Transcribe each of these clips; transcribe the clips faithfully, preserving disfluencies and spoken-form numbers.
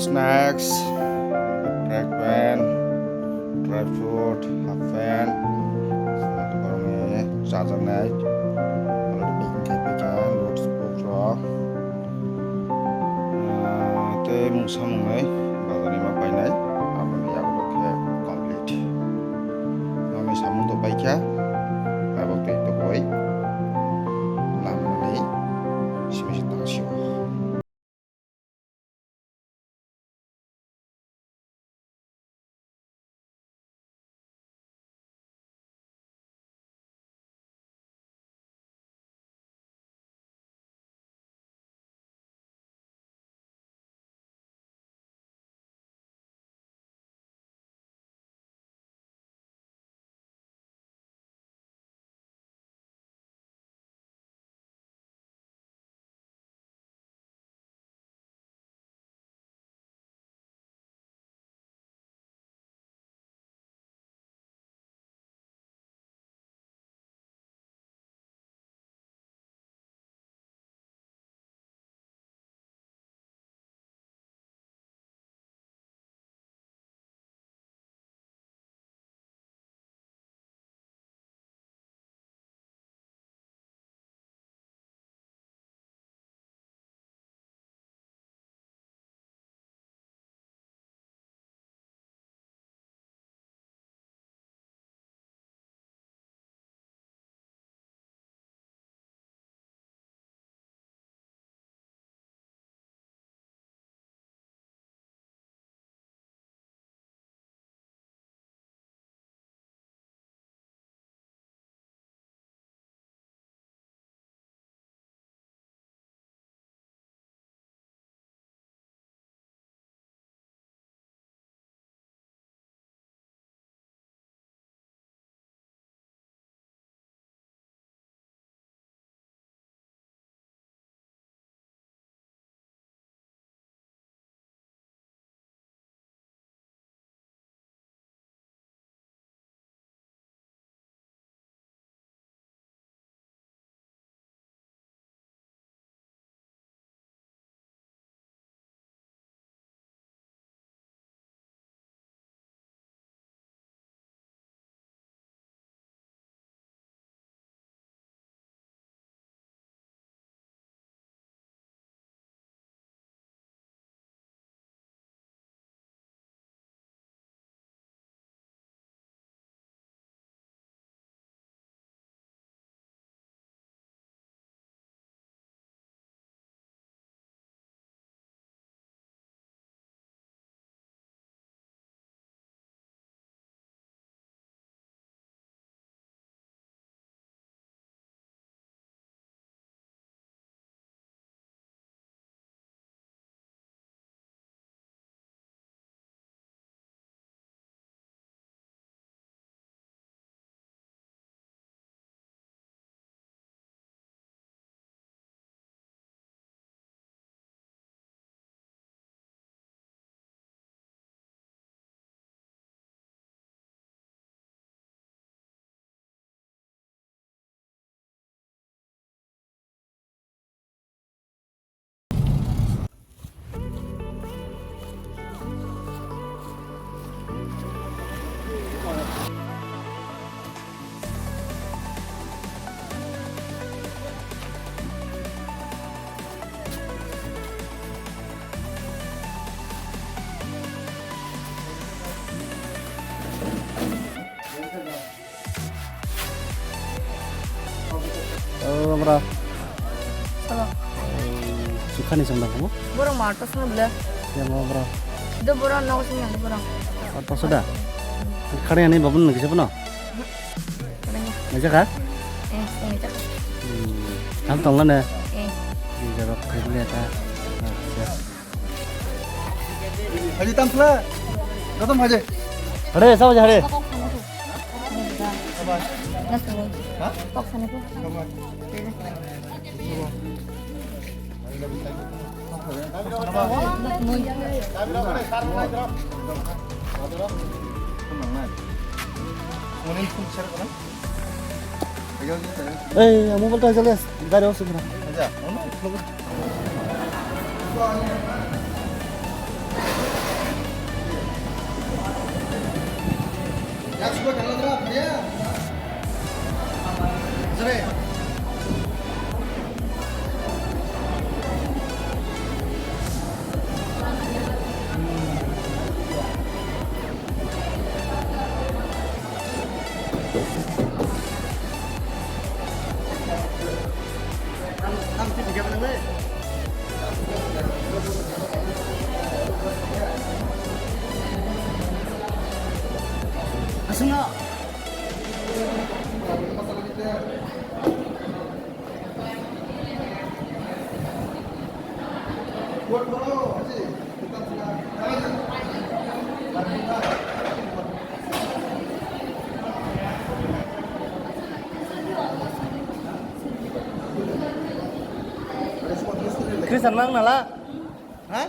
Snacks, track pant, dry fruit, half pant, borokni chajaknai, already packing khe paikha, notes book rok, ah, tei mungsa mungwi bazarni ma painai, aboni yago khe complete. Nokni samung to paikha, abo tei tubui lamani simi se tangsio. Oh, bro. Salo. Sukhani song dong kamu? Borok ma auto song bela. Ya, mau, bro. Itu borok nogo sini yang borok. Auto sudah. Kari ani babun lagi siapa no? Kalinya. Ngajak ka? Eh, ngajak. Hmm. Kamu tong lana? Eh. Di jorok kebeli ta. Acha. Haji tam sula. Gatam haji. Hade, sab haji hade. Kok sana tuh. Hah? Kok sana tuh. Ei, mobile ta jale, gari o sukra. Acha, ono. Krisan mang nala? Ha?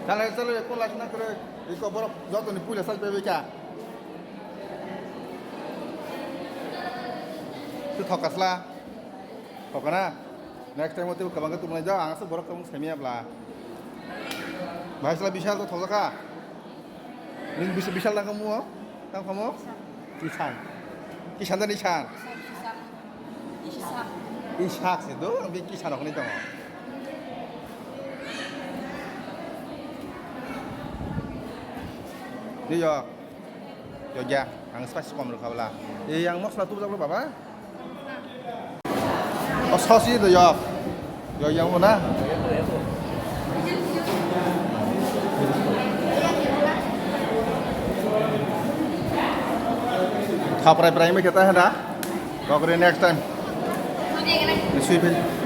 Chalai, chalai, kula sina kwrwi. Iko borok jotoni puila sak bebeka. Tu thokasla. Thokana. Next time o tei kwbangkhe tubunai jao, ang aswk borok tongmung saimanya bla. Bahai sala Bishal to thokjakha. Nini Bis-, Bishal tangkha muo? Tangkha muo? Kisan. Kisan da Nisan. Ishak se do, ang be Kisan rokni tongo. Ni yo. Yo ya, ang spice kom rwkha bla. E, ang mosla tubujak bla baba. O sauce do yo. Yo, yo, na. Khaprai prai me kita hada. Kokre next time. Sui pen.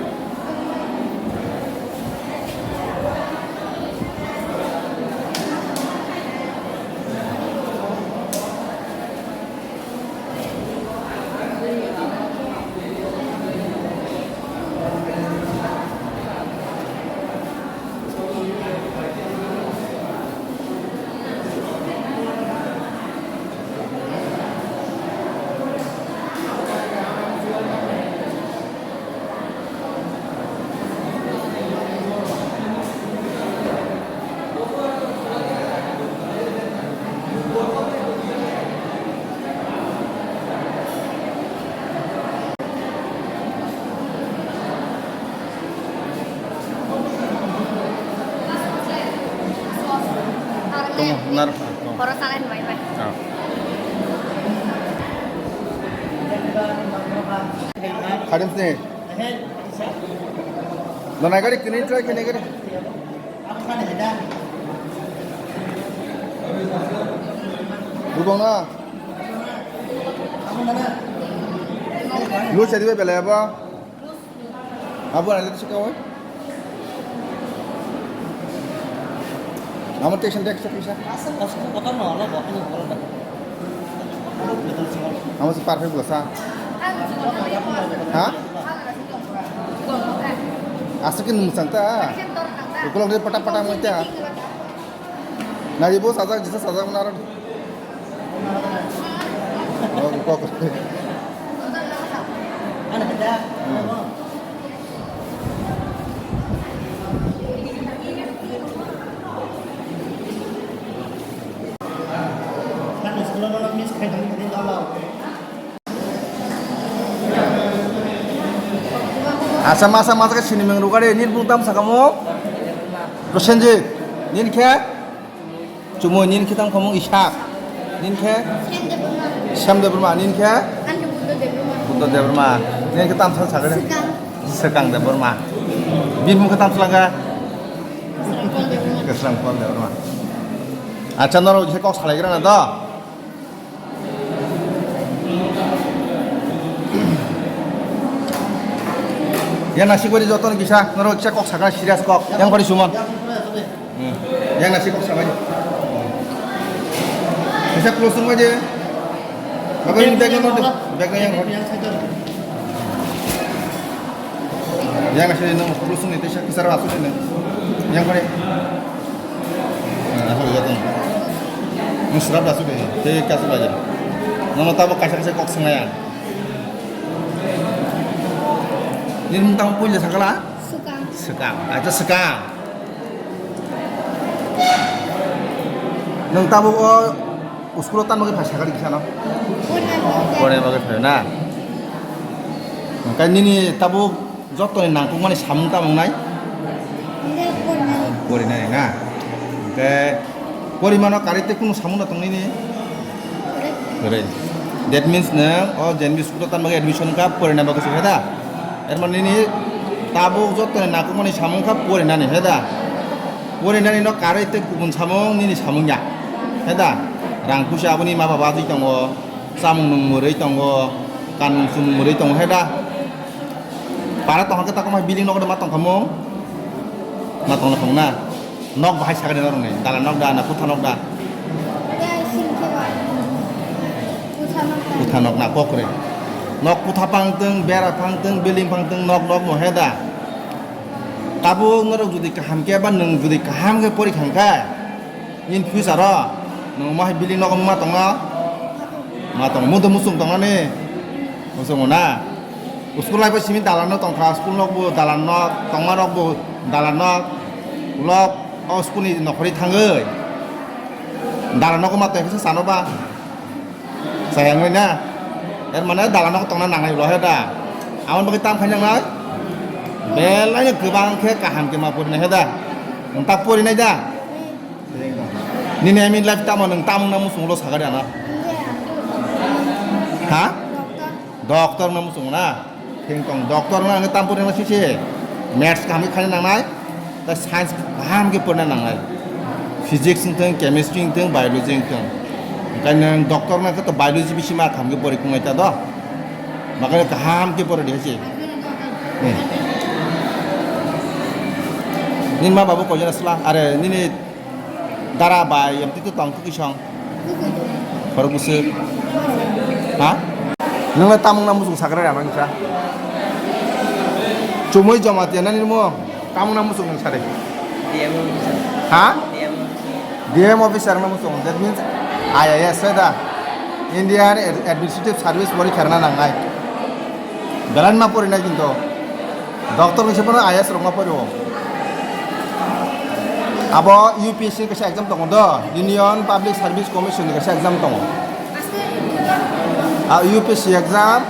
Tunggu, nar, tunggu. Khoro salai bai bai. Ah. Harim sini. Nana gari kini try kini gari. Rubong na. Lu sadi bai belai apa? Abu ada tu suka woi. Nama text and text bisa. Nama si perfect bola sa. Ha? Asa kin musang ta. Ukulok dia pata pata mo ta. Nari bo sajak jisa sajak naro. Oh, kok. Asa masa masa ke sini mengrugare ini bung tam sakamo. Prosenjit, nin khe? Chumui, nin khe tang khamung Isak. Nin khe? Sem Debbarma. Sem Debbarma, nin khe? Ani Buddha Debbarma. Buddha Debbarma. Nin khe tang sa sagare? Swkang. Swkang Debbarma. Bini mung khe tang swlanga? Swrang Pol Debbarma. Swrang Pol Debbarma. Acha, norok je kok salaigrana do? Yang nasik bari joto ni kisa, norok kisa kok sakha serious kok. Yang bari sumon. Hmm. Yang nasik kok sabai. Kisa close sung aja. Bapak ini bag nomor, bag yang. Yang nasi nung close sung itu kisa rasu sini. Yang bari. Nah, aku lihat nih. Nung serap rasu deh. Tei kasu aja. Nono tabo kaisa kaisa kok sung ya. Ini tentang punya sakala? Swkang. Swkang. Aja swkang. Nwng tabuk o school o tamo khe phai sakha di kisa no? Porna bagwi. Porna bagwi phai na? Hwnkhe nini tabuk jotoni nangkukmani samung tamo wngnai? Hwnkhe porna. Porinai na? Hwnkhe porimano karwi tei kunu samung no tong nini? Kwrwi. Kwrwi. That means nwng o J N V school o tamo khe admission wngkha porina bagwi se khe da? Er mani nini tabuk jotoni nangkukmani samung kha porinani, he da? Porinani no karwi tei kubun samung nini samung ya, he da? Rang puisa aboni ma baba ajwi tongo, chamung nung mwrwi tongo, kanmung chumung mwrwi tongo, he da? Para tongkha khe takhuk ma building nok ma tongkha mung? Ma tongna khong na? Nok bahai sakani norokni, dalan nok da na kutha nok da? Tei sini khe ba kutha nok da. Kutha nok na kok kwrwi. Nok kutha phang tong, bera phang tong, building phang tong, nok nok mo he da? Tabuk norok jodi kaham khe ba nwng jodi kaham khe pori thang kha, in future o nwng ma hai building nok ma tongna? Ma tong, mudo musung tongnani? Musung na? School life o simi dalan no tongkha, school nok bo dalan nok, tongma rok bo dalan nok, ulo o school ni nokhorwi thangwi dalan nogo ma tongkha se sano ba? Chaya wngwi na? Er mane dalan nogo tongna nangnai ulo he da? Aboni bagwi tam khainai nangnai? Belai no kwbang khe kaham khe ma porinai he da? Nwng ta porinai da? Nini aim in life tamo, nwng tamung na muchung ulo sakha de ano? Ha? Doctor na muchung na? Thing tong doctor na ang tam porina sisi. Maths kaham khe khaina nangnai. Ta science kaham khe porina nangnai. Physics wngthung, chemistry wngthung, biology wngthung. Hwnkhe nwng doctor na khe to biology bisi ma kaham khe pori kungnai ta do. Makanya kaham khe pori de si. Hmm. Nini ma babu koi jona sla? Are nini dara bai yamtwi tong khe kisong? Khorok bwswk. Ha? Nwng le tamung na muchung sakra rana kisa? Chumui Jamatia nani mo? Tamung na muchung nwng sari? Ha? D M officer na muchung. That means I A S, he da? Indian Ad-, Administrative Service porikha rwna nangnai. Belai ma porinai kintu. Doctor ni se bono I A S rok ma porio. Abo U P S C ni kaisa exam tongo do, Union Public Service Commission ni kaisa exam tongo. A U P S C exam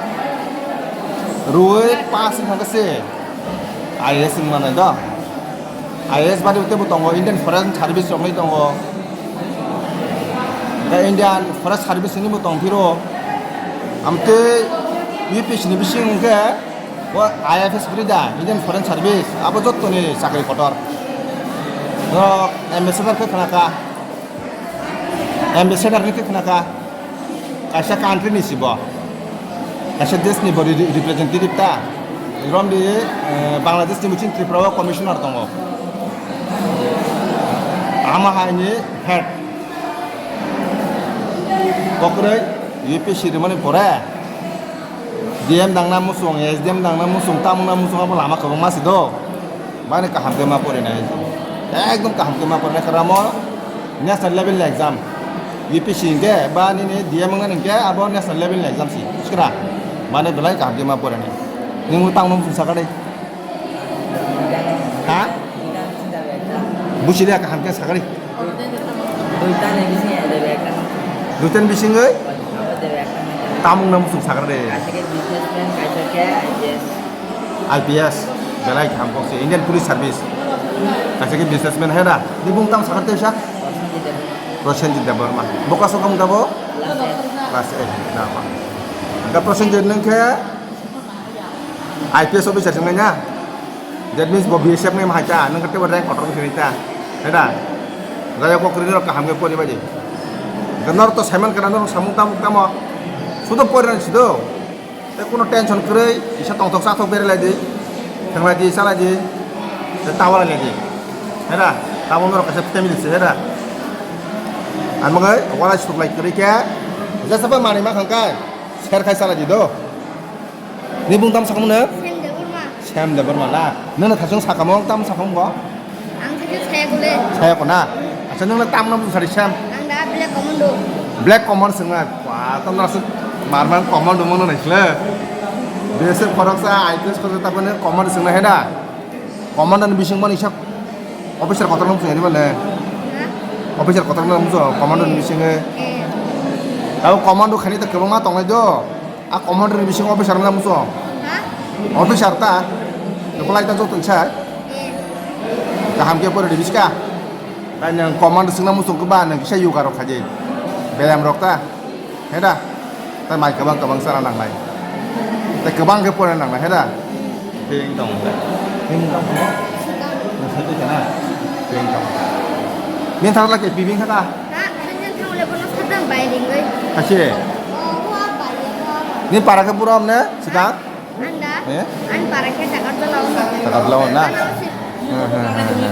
rwui pass wngkha khe se I A S wng manai do. I A S badi teibo tongo, Indian Foreign Service rokni tongo. Tei Indian Foreign Service ni bo tong phiro. Amtwi U P S C ni bising hwnkhe o I F S kwrwi da, Indian Foreign Service, abo jottoni chakri kotor. Norok ambassador khe khna kha, ambassador ni khe khna kha, kaisa country ni si bo, kaisa desh ni bo re-, representative ta. Romdi, eh, Bangladesh ni biching Tripura o commissioner tongo, ama hai ni head. Kokroi U P S C rimani pore D M dangna musung, S D M dangna musung, tamungna musung abo lama kwbangma si do. Bani kaham khe ma porinai. Ekdom kaham khe ma porinai karamo national level ni exam. U P S C hinkhe ba nini D M wngna hinkhe abo national level ni exam si. Sikra. Bani belai kaham khe ma porinai. Nung tamungna musung sakadai. Ha? Busi le kaham khe sakari. Duita ni bisingo de bek tang. Duita ni bisingo? Abo de bek tang. Tamung na musung sakari de. Kaisa khe businessman, kaisa khe I P S. I P S. Belai kaham kok se Indian Police Service. Kaisa khe businessman hai da. Ni bung tam sakari te sa? Prosenjit Debbarma. Prosenjit Debbarma. Boka sokam tabo? Class eight. Class eight. Na pa. Ga Prosenjit nang khe I P S officer se wngna. That means bo B S F ni mahai ta, nang khe tebo rank kotor wngwi ta. Heda. Raya kok ri norok kaham khe pori bai di. Norok to saiman kana norok samung tamuk tamo. Sudo pori rani sudo. Te kuno tension kwrwi, isa tongthok sathok berai lai di. Thanglai di, salai di. Te tawa lai di. Heda. Tamo norok kaisa family se heda. Ang magai walai suklai kwrwi khe. Jesa bai manwi ma khangkai. Share khai salai di do. Ni bung tam sakmung no? Sam Debbarma. Sam Debbarma na? Nang na thasung sakamung tam sakamung bo? Ang thasung saya kule. Saya ko na? Acha nang na tam nam sari Sam? Ang da Black Commando. Black Commando sengna. Wah, tam na su marman Commando mo na sile. Bese khorok sa I P S khorok sa tapane Commando sengna heda. Commando ni bising mani sak officer kotor nang sengni bale. Ha? Officer kotor nang so Commando ni bising e. Eh. Tabo Commando khani ta kwbangma tongnai do. A commander ni bisingo officer wngna muchung? Ha? Officer ta. Reply ta joto sa. Eh. Kaham khe pore di biska. Tai nang commander singna muchung khe ba nang kisa yoga rok khaidi. Beyam rok ta. Heda. Tai mai kwbang kwbang chana nangnai. Tai kwbang khe pore nangnai heda. Ping tong. Ping tong. Nasa tu kana. Ping tong. Min thar lagi pibing kata. Ha, hanyan thang le bono sadang bai ringoi. Hache. Oh, wa bai ya, wa bai. Ni para ke pura amne, sedang? Anda? Eh? An para ke takar to lawan. Takar lawan na? Ano si. Ha, ha, ha, ha.